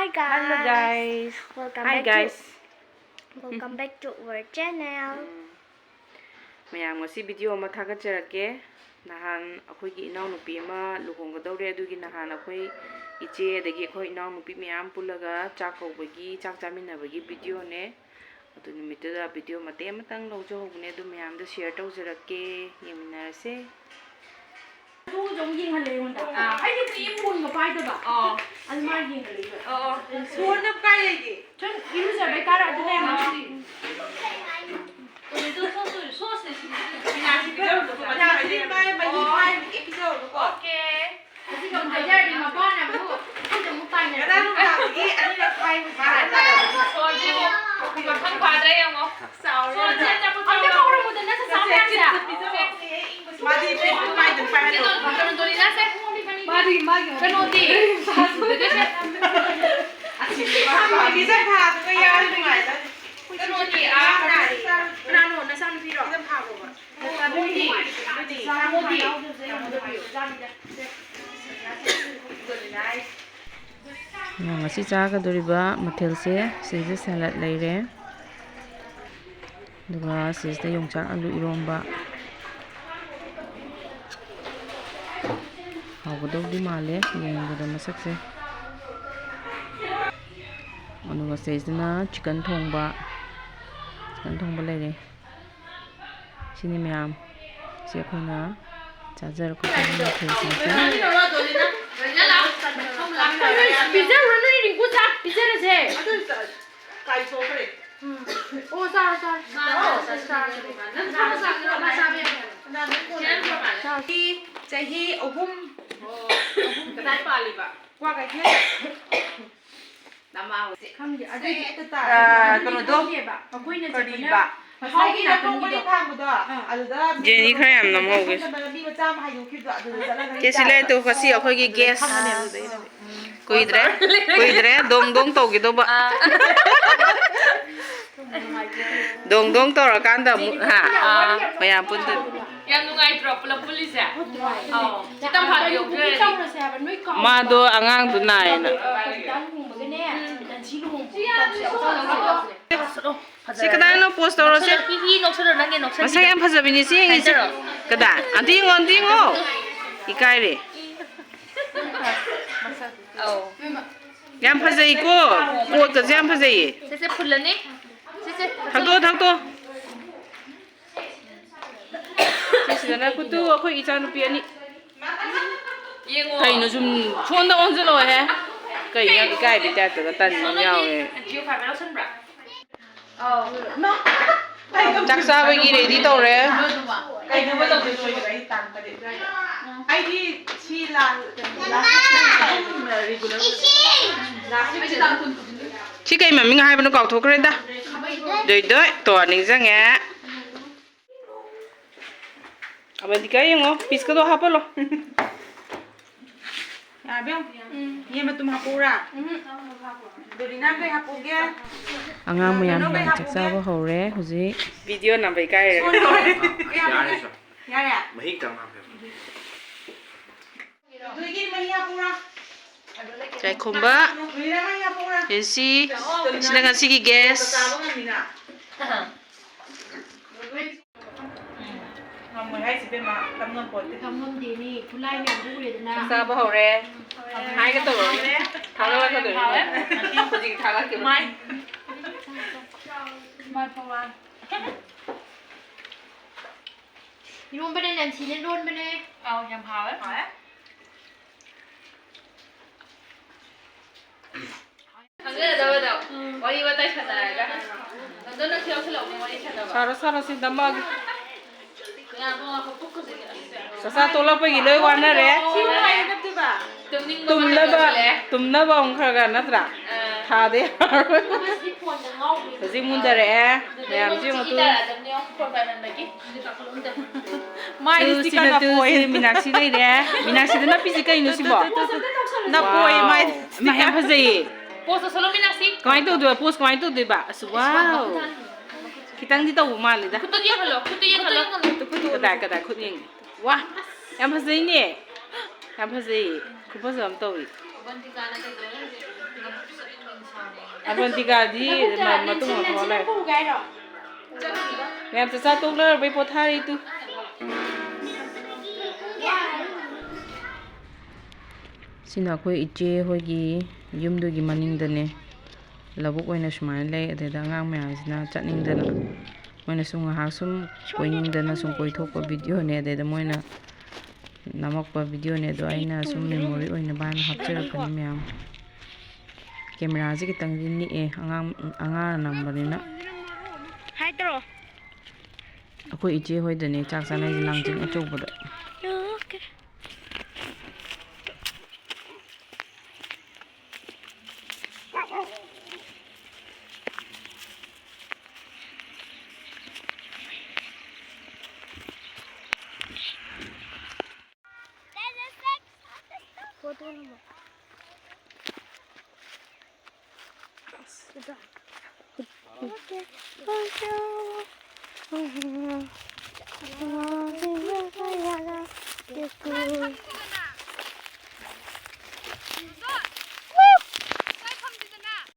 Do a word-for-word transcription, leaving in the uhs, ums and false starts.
Hi guys. Hello guys. Welcome Hi back guys. To, welcome back to our channel. ꯎꯝ. ꯃꯌꯥꯝ, ꯉꯁꯤ video ꯑꯃ ꯊꯥꯒꯠꯆꯔꯛꯀꯦ꯫ ꯅꯍꯥꯟ ꯑꯩꯈꯣꯏꯒꯤ ꯏꯅꯥꯎꯅꯨꯄꯤ ꯑꯃ ꯂꯨꯍꯣꯡꯒꯗꯧꯔꯦ, ꯑꯗꯨꯒꯤ ꯅꯍꯥꯟ ꯑꯩꯈꯣꯏ ꯏꯆꯦ ꯑꯗꯒꯤ ꯑꯩꯈꯣꯏ ꯏꯅꯥꯎꯅꯨꯄꯤ ꯃꯌꯥꯝ ꯄꯨꯜꯂꯒ ꯆꯥꯛ ꯀꯧꯕꯒꯤ, ꯆꯥꯛ ꯆꯥꯃꯤꯟꯅꯕꯒꯤ videoꯅꯦ꯫ ꯑꯗꯨ ꯅꯨꯃꯤꯠꯇꯨꯗ video ꯃꯇꯦꯛ ꯑꯃꯇꯪ ꯂꯧꯖꯍꯧꯕꯅꯦ, ꯑꯗꯨ ꯃꯌꯥꯝꯗ share ꯇꯧꯖꯔꯛꯀꯦ, ꯌꯦꯡꯃꯤꯟꯅꯔꯁꯦ꯫ ꯑꯗꯨꯁꯨ ꯑꯃꯨꯛ ꯌꯦꯡꯍꯜꯂꯦ ꯑꯩꯉꯣꯟꯗ꯫ ꯑꯥ꯫ ꯑꯩꯗꯤ ꯀꯨꯏꯔꯦ ꯐꯣꯟꯒ ꯄꯥꯏꯗꯕ꯫ ꯑꯥ꯫ ꯑꯗꯨ ꯃꯥ ꯌꯦꯡꯍꯜꯂꯛꯏꯕ꯫ ꯑꯣ, ꯑꯣ꯫ ꯁꯣꯔꯅ ꯀꯥꯏ ꯂꯩꯒꯦ? ꯁꯨꯝ ꯏꯔꯨꯖꯕꯩ ꯀꯥꯔꯛꯑꯗꯤ ꯂꯩꯔꯝꯃꯦ꯫ ꯁꯣꯁꯅꯦ ꯁꯤꯗꯤ꯫ ꯃꯥꯏ ꯃꯍꯤ ꯑꯣ꯫ ꯐꯥꯏꯕꯒꯤ ꯄꯤꯖꯧꯕꯀꯣ꯫ Okay꯫ ꯑꯁꯤꯒ ꯑꯃꯨꯛ ꯍꯥꯏꯖꯔꯗꯤ ꯃꯄꯥꯅ ꯑꯃꯨꯛ ꯑꯩꯈꯣꯏꯗ ꯑꯃꯨꯛ ꯇꯥꯏꯅꯔꯛꯀꯅꯤ꯫ ꯉꯔꯥꯡ ꯅꯨꯡꯗꯥꯡꯗꯒꯤ ꯑꯅꯤꯔꯛ ꯐꯥꯏꯕ ꯃꯥꯜꯂꯦ꯫ ꯁꯣꯔꯁꯦ ꯃꯊꯪ ꯐꯥꯗ꯭ꯔꯥ ꯌꯦꯡꯉꯣ꯫ ꯆꯥꯎꯔꯦ꯫ ꯁꯣꯔꯁꯦ ꯑꯆꯥꯄꯣꯠ ꯑꯝꯇ ꯆꯥꯎꯔꯦ꯫ ꯀꯧꯔꯝꯃꯨꯗꯅ ꯆꯥꯛ ꯆꯥꯕ ꯌꯥꯝꯁꯦ꯫ ꯃꯥꯗꯤ ꯄꯤꯛꯄ ꯃꯥꯏꯗꯨꯅ ꯄꯥꯏꯍꯜꯂꯣ꯫ ꯀꯩꯅꯣ, ꯀꯩꯅꯣ, ꯀꯩꯅꯣ, ꯀꯩꯅꯣ, ꯃꯥꯗꯤ ꯃꯥꯒꯤ ꯀꯩꯅꯣꯗꯤ꯫ ꯑꯁꯤꯗꯤ ꯃꯥ ꯄꯤꯖ ꯊꯥꯗꯨꯒ ꯌꯥꯎꯔꯗꯤ ꯅꯨꯡꯉꯥꯏꯗꯧꯅꯤ꯫ ꯀꯩꯅꯣꯗꯤ, ꯑꯥ, ꯀꯅꯥꯅꯣ? ꯅꯆꯥꯅꯨꯄꯤꯔꯣ? ꯄꯤꯖ ꯊꯥꯕ꯭ꯔꯣ ꯃꯥ? ꯃꯣꯏꯗꯤ, ꯃꯣꯏꯗꯤ, ꯃꯣꯏꯗꯤ꯫ ꯉꯁꯤ ꯆꯥꯒꯗꯧꯔꯤꯕ ꯃꯊꯦꯜꯁꯦ ꯁꯤꯗ salad ꯂꯩꯔꯦ, ꯑꯗꯨꯒ ꯁꯤꯁꯤꯗ ꯌꯣꯡꯆꯥꯛ ꯑꯂꯨ ꯏꯔꯣꯝꯕ꯫ ꯍꯥꯎꯒꯗꯧꯗꯤ ꯃꯥꯜꯂꯦ ꯌꯦꯡꯕꯗ ꯃꯁꯛꯁꯦ꯫ ꯑꯗꯨꯒ ꯁꯤꯁꯤꯅ chicken ꯊꯣꯡꯕ, chicken ꯊꯣꯡꯕ ꯂꯩꯔꯦ꯫ ꯁꯤꯅꯤ ꯃꯌꯥꯝ, ꯁꯤ ꯑꯩꯈꯣꯏꯅ ꯆꯥꯖꯔꯛꯀꯗꯕ ꯃꯊꯦꯜꯁꯤꯡꯁꯦ꯫ ꯄꯤꯖꯔꯨꯔꯣ, ꯅꯣꯏ ꯔꯤꯡꯀꯨ ꯆꯥꯛ ꯄꯤꯖꯔꯁꯦ꯫ ꯑꯗꯨ ꯆ-, ꯀꯥꯏꯊꯣꯛꯈ꯭ꯔꯦ꯫ ꯎꯝ꯫ ꯑꯣ, ꯆꯥꯔꯣ, ꯆꯥꯔꯣ꯫ ꯃꯥ ꯆꯥꯔꯣ, ꯆꯥꯔꯣ, ꯆꯥꯔꯣ꯫ ꯅꯪ ꯆꯥꯔꯣ, ꯆꯥꯔꯣ, ꯃꯥ ꯆꯥꯕ ꯌꯥꯏ꯫ ꯆꯍꯤ, ꯆꯍꯤ ꯑꯍꯨꯝ꯫ ꯑꯣ, ꯀꯗꯥꯏ ꯄꯥꯜꯂꯤꯕ? ꯀ꯭ꯋꯥꯀꯩꯊꯦꯜ꯫ ꯈꯪꯗꯦ, ꯑꯗꯨꯗꯤ ꯍꯦꯛꯇ ꯇꯥꯔꯦ꯫ ꯑꯥ, ꯑꯗꯨꯗꯤ ꯀꯩꯅꯣꯗꯣ, ꯈꯪꯗꯦꯕ꯫ ꯑꯩꯈꯣꯏꯅ ꯀꯔꯤꯕ? ꯆꯠꯄꯅ ꯉꯁꯥꯏꯒꯤ ꯍꯥꯎꯒꯤ ꯅꯥꯀꯟꯒꯤꯗꯣ꯫ ꯅꯥꯀꯣꯡꯕꯗꯤ ꯊꯥꯡꯕꯗꯣ, ꯑꯥ꯫ ꯑꯗꯨꯗ ꯖꯦꯅꯤ ꯈꯔ ꯌꯥꯝ ꯅꯝꯍꯧꯒꯦ꯫ ꯂꯝꯕꯤ ꯃꯆꯥ ꯑꯃ ꯍꯥꯏꯗꯣꯛꯈꯤꯕꯗꯣ, ꯑꯗꯨꯗ ꯆꯠꯂꯒ ꯆꯦ ꯁꯤꯂꯥꯏꯇꯣ, ꯉꯁꯤ ꯑꯩꯈꯣꯏꯒꯤ ꯑꯗꯨꯗ guest ꯈꯪꯉꯅꯦꯕ ꯑꯗꯨꯗ ꯑꯩꯅ꯫ ꯀꯨꯏꯗ꯭ꯔꯦ, ꯀꯨꯏꯗ꯭ꯔꯦ, ꯗꯣꯡ ꯗꯣꯡ ꯇꯧꯒꯦ ꯇꯧꯕ꯫ ꯑꯥ꯫ ꯗꯣꯡ ꯗꯣꯡ ꯇꯧꯔꯀꯥꯟꯗ ꯑꯃꯨꯛ, ꯍꯥ? ꯑꯥ꯫ ꯃꯌꯥꯝ ꯄꯨꯟꯗꯣꯏꯅꯤ꯫ ꯌꯥꯝ ꯅꯨꯡꯉꯥꯏꯇ꯭ꯔꯣ ꯄꯨꯂꯞ ꯄꯨꯜꯂꯤꯁꯦ? ꯅꯨꯡꯉꯥꯏ꯫ ꯑꯧ꯫ ꯆꯤꯇꯝ ꯐꯥꯕꯤ ꯌꯧꯗꯣꯏ ꯑꯣꯏꯔꯗꯤ꯫ ꯇꯧꯔꯁꯦ ꯍꯥꯏꯕ, ꯅꯣꯏ ꯀꯥꯎ-, ꯃꯥꯗꯣ ꯑꯉꯥꯡꯗꯣ ꯅꯥꯏꯌꯦꯅ꯫ ꯀꯕꯤꯇꯥ ꯂꯨꯍꯣꯡꯕꯒꯤ ꯁꯤ ꯀꯗꯥꯏꯅꯣ? ꯄꯣꯁ ꯇꯧꯔꯣꯁꯦ꯫ ꯃꯁꯛ ꯌꯥꯝ ꯐꯖꯕꯤꯅꯤ ꯁꯤ ꯌꯦꯡꯉꯤꯁꯦ꯫ ꯀꯗꯥꯏ? ꯑꯟꯇꯤ ꯌꯦꯡꯉꯣ, ꯑꯟꯇꯤ ꯌꯦꯡꯉꯣ꯫ ꯏꯀꯥꯏꯔꯦ꯫ ꯌꯥꯝ ꯐꯖꯩꯀꯣ꯫ ꯀꯣꯠꯀꯁꯦ ꯌꯥꯝ ꯐꯖꯩꯌꯦ꯫ ꯁꯦ, ꯁꯦ, ꯐꯨꯜꯂꯅꯤ꯫ ꯁꯦ, ꯁꯦ, ꯊꯛꯇꯣꯛꯑꯣ, ꯊꯛꯇꯣꯛꯑꯣ꯫ ꯁꯤꯁꯤꯗꯅ ꯀꯨꯇꯨ ꯑꯩꯈꯣꯏ ꯏꯆꯥꯅꯨꯄꯤ ꯑꯅꯤ꯫ ꯌꯦꯡꯉꯣ꯫ ꯀꯩꯅꯣ ꯁꯨꯝ ꯁꯣꯝꯗ ꯑꯣꯟꯁꯤꯜꯂꯛꯑꯣꯍꯦ꯫ ꯀꯩꯅꯣ ꯌꯥꯝ ꯏꯀꯥꯏꯕꯩ ꯇꯥꯏꯞꯇꯒ ꯇꯟꯕ ꯑꯃ ꯌꯥꯎꯋꯦ꯫ ꯖꯤꯑꯣ ꯐꯥꯏꯕꯔ ꯂꯧꯁꯟꯕ꯭ꯔꯥ? ꯆꯥꯛ ꯆꯥꯕꯒꯤ ꯔꯦꯗꯤ ꯇꯧꯔꯦ꯫ ꯀꯩꯅꯣꯕ ꯇꯧꯗꯣꯏ ꯂꯣꯏꯕꯗ ꯑꯩ ꯇꯥꯡ ꯇꯔꯦꯠ ꯑꯗꯨꯋꯥꯏꯗ꯫ ꯑꯩꯗꯤ ꯁꯤ ꯂꯥꯟ-, ꯀꯩꯅꯣ, ꯂꯥꯟ-, ꯔꯤꯒꯨꯂꯔ ꯑꯣꯏꯕ꯫ ꯁꯤ ꯀꯩ ꯃꯃꯤꯡ ꯍꯥꯏꯕꯅꯣ ꯀꯥꯎꯊꯣꯛꯈ꯭ꯔꯦꯗ꯫ ꯗꯣꯏ ꯗꯣꯏ ꯇꯣ ꯅꯤꯡꯁꯤꯡꯉꯦ꯫ ꯑꯃꯗꯤꯀꯥ ꯌꯦꯡꯉꯣ, ꯄꯤꯁꯀꯗꯣ ꯍꯥꯞꯄꯜꯂꯣ꯫ ꯌꯥꯔꯕ ꯌꯦꯡꯉꯣ꯫ ꯎꯝ꯫ ꯌꯦꯟ ꯃꯇꯨꯝ ꯍꯥꯞꯄꯛꯎꯔꯥ? ꯎꯝ꯫ ꯗꯣꯂꯤꯅꯥ ꯀꯩ ꯍꯥꯞꯄꯛꯎꯒꯦ? ꯑꯉꯥꯡ ꯃꯌꯥꯝ ꯀꯩꯅꯣ ꯀꯩ ꯌꯦꯟ ꯆꯥꯛ ꯍꯥꯞꯄꯛꯎꯒꯦ? ꯆꯥꯕ ꯍꯧꯔꯦ ꯍꯧꯖꯤꯛ꯫ ꯚꯤꯗꯤꯑꯣ ꯅꯝꯕ ꯏꯀꯥꯏꯔꯦ꯫ ꯁꯣꯏ ꯂꯣꯏꯔꯦ꯫ ꯌꯥꯔꯦ꯫ ꯌꯥꯔꯦ? ꯃꯍꯤ ꯈꯤꯇꯪ ꯍꯥꯞꯄꯦ꯫ ꯅꯣꯏꯒꯤ ꯃꯍꯤ ꯍꯥꯞꯄꯛꯎꯔꯥ? ꯆꯥꯏꯈꯣꯝꯕ, ꯅꯣꯏꯅ ꯃꯍꯤ ꯍꯥꯞꯄꯛꯎꯔꯥ? ꯔꯦꯟꯁꯤ, ꯁꯤꯅ ꯉꯁꯤꯒꯤ ꯒꯦꯁ꯫ ꯆꯥꯕ ꯉꯝꯃꯤꯅ? ꯉꯝꯃꯣꯏ ꯍꯥꯏꯁꯤ ꯏꯕꯦꯝꯃ, ꯇꯝ ꯉꯝꯄꯣꯠꯇꯦ꯫ ꯇꯝ ꯉꯝꯗꯦꯅꯦ, ꯈꯨꯠꯂꯥꯏ ꯃꯌꯥꯝꯗꯣ ꯎꯔꯦꯗꯅ꯫ ꯆꯥꯛ ꯆꯥꯕ ꯍꯧꯔꯦ꯫ ꯍꯥꯏꯒꯦ ꯇꯧꯔꯝꯅꯦ꯫ ꯊꯥꯒꯠꯂꯛꯀꯗꯣꯏꯅꯦ꯫ ꯍꯥꯎꯋꯦ꯫ ꯍꯧꯖꯤꯛ ꯊꯥꯒꯠꯈꯤꯕ꯫ ꯃꯥꯏ꯫ ꯃꯥꯏ ꯄꯋꯥ꯫ ꯏꯔꯣꯟꯕꯅꯦ, ꯅꯦꯟꯁꯤꯅ ꯂꯣꯟꯕꯅꯦ꯫ ꯑꯥꯎ, ꯌꯥꯝ ꯍꯥꯎꯋꯦ꯫ ꯍꯥꯎꯋꯦ꯫ ꯈꯪꯅꯗꯕꯗꯣ ꯎꯝ꯫ ꯋꯥꯔꯤ ꯋꯥꯇꯥꯏ ꯁꯥꯟꯅꯔꯒ꯫ ꯅꯪꯗꯣ ꯅꯪꯁꯨ ꯌꯥꯎꯁꯜꯂꯛꯎꯅꯦ ꯋꯥꯔꯤ ꯁꯥꯟꯅꯕ꯫ ꯁꯥꯔꯣ, ꯁꯥꯔꯣ, ꯁꯤ ꯅꯝꯃꯛꯑꯒꯦ꯫ ꯉꯥꯏꯈꯣ, ꯉꯥꯏꯈꯣ, ꯄꯨꯛ ꯈꯨꯖꯤꯟ ꯑꯁ꯫ ꯆꯥꯛꯆꯥ ꯇꯣꯛꯂꯛꯄꯒꯤ ꯂꯣꯏ ꯋꯥꯅꯔꯦ꯫ ꯁꯤ ꯅꯨꯡꯉꯥꯏꯌꯦ ꯅꯠꯇꯦꯕ? ꯇꯨꯝꯅꯤꯡꯕ ꯃꯇꯝ ꯇꯨꯝꯅꯕ, ꯌꯧꯁꯤꯜꯂꯛꯑꯦ꯫ ꯇꯨꯝꯅꯕ ꯑꯃꯨꯛ ꯈꯔ ꯈꯔ ꯅꯠꯇ꯭ꯔꯥ? ꯑꯥ꯫ ꯊꯥꯗ ꯌꯥꯔꯣꯏ꯫ ꯍꯧꯖꯤꯛ ꯃꯨꯟꯊꯔꯛꯑꯦ꯫ ꯃꯌꯥꯝꯁꯤ ꯌꯦꯡꯉꯨ ꯇꯨ꯫ ꯃꯥꯏꯗꯤ ꯇꯨ, ꯁꯤꯅ ꯁ꯭ꯇꯤꯀꯔ ꯇꯨ, ꯅꯞꯄꯣꯏ꯫ ꯁꯤ ꯃꯤꯅꯥꯛꯁꯤ ꯂꯩꯔꯦ꯫ ꯃꯤꯅꯥꯛꯁꯤꯗ ꯅꯞꯄꯤꯁꯦ ꯀꯩꯅꯣ ꯁꯤꯕꯣ? ꯅꯞꯄꯣꯏ, ꯋꯥꯎ꯫ ꯃꯥꯏꯗꯤ ꯏꯃꯥ, ꯌꯥꯝ ꯐꯖꯩꯌꯦ꯫ ꯄꯣꯁ ꯇꯧꯁꯜꯂꯣ, ꯃꯤꯅꯥꯛꯁꯤ꯫ ꯀꯃꯥꯏꯅ ꯇꯧꯗꯣꯏꯕ? ꯄꯣꯁ ꯀꯃꯥꯏꯅ ꯇꯧꯗꯣꯏꯕ? ꯑꯁ, ꯋꯥꯎ꯫ ꯈꯤꯇꯪꯗꯤ ꯇꯧꯕ ꯃꯥꯜꯂꯤꯗ꯫ ꯈꯨꯠꯇꯣ ꯌꯦꯡꯍꯜꯂꯣ, ꯈꯨꯠꯇꯣ ꯌꯦꯡꯍꯜꯂꯣ꯫ ꯀꯗꯥꯏ, ꯀꯗꯥꯏ ꯈꯨꯠ ꯌꯦꯡꯒꯦ? ꯋꯥ, ꯌꯥꯝ ꯐꯖꯩꯅꯦ꯫ ꯌꯥꯝ ꯐꯖꯩꯌꯦ꯫ ꯈꯨꯐꯖ ꯑꯃ ꯇꯧꯏ꯫ ꯑꯕꯟꯇꯤꯀꯥꯅ ꯀꯩꯗꯧꯔꯦ ꯍꯧꯖꯤꯛ? ꯑꯔꯣꯟꯇꯤꯀꯥꯗꯤ ꯃ-, ꯃꯇꯨꯡ ꯃꯈꯥ ꯂꯥꯛꯑꯦ꯫ ꯃꯌꯥꯝ ꯆꯥꯛꯆꯥ ꯇꯣꯛꯅꯔꯕꯩ ꯄꯣꯊꯥꯔꯤ ꯇꯨ꯫ ꯁꯤꯅ ꯑꯩꯈꯣꯏ ꯏꯆꯦ ꯍꯣꯏꯒꯤ ꯌꯨꯝꯗꯨꯒꯤ ꯃꯅꯤꯡꯗꯅꯦ꯫ ꯂꯧꯕꯨꯛ ꯑꯣꯏꯅ ꯁꯨꯃꯥꯏꯅ ꯂꯩ꯫ ꯑꯗꯩꯗ ꯑꯉꯥꯡ ꯃꯌꯥꯝꯁꯤꯅ ꯆꯠꯅꯤꯡꯗꯅ ꯃꯣꯏꯅ ꯁꯨꯝ ꯉꯥꯏꯍꯥꯛ ꯁꯨꯝ ꯀꯣꯏꯅꯤꯡꯗꯅ ꯁꯨꯝ ꯀꯣꯏꯊꯣꯛꯄ ꯚꯤꯗꯤꯑꯣꯅꯦ꯫ ꯑꯗꯩꯗ ꯃꯣꯏꯅ ꯅꯝꯃꯛꯄ ꯚꯤꯗꯤꯑꯣꯅꯦ꯫ ꯑꯗꯣ ꯑꯩꯅ ꯁꯨꯝ ꯃꯦꯃꯣꯔꯤ ꯑꯣꯏꯅꯕ ꯍꯥꯏꯅ ꯍꯥꯞꯆꯔꯛꯄꯅꯤ ꯃꯌꯥꯝ꯫ ꯀꯦꯃꯦꯔꯥꯁꯦ ꯈꯤꯇꯪꯗꯤ ꯅꯤꯛꯑꯦ, ꯑꯉꯥꯡ, ꯑꯉꯥꯡꯅ ꯅꯝꯕꯅꯤꯅ꯫ ꯍꯥꯏꯗ꯭ꯔꯣ? ꯑꯩꯈꯣꯏ ꯏꯆꯦ ꯍꯣꯏꯗꯅꯦ ꯆꯥꯛ ꯆꯥꯅꯩꯁꯦ, ꯂꯥꯡꯖꯤꯡ ꯑꯆꯧꯕꯗ꯫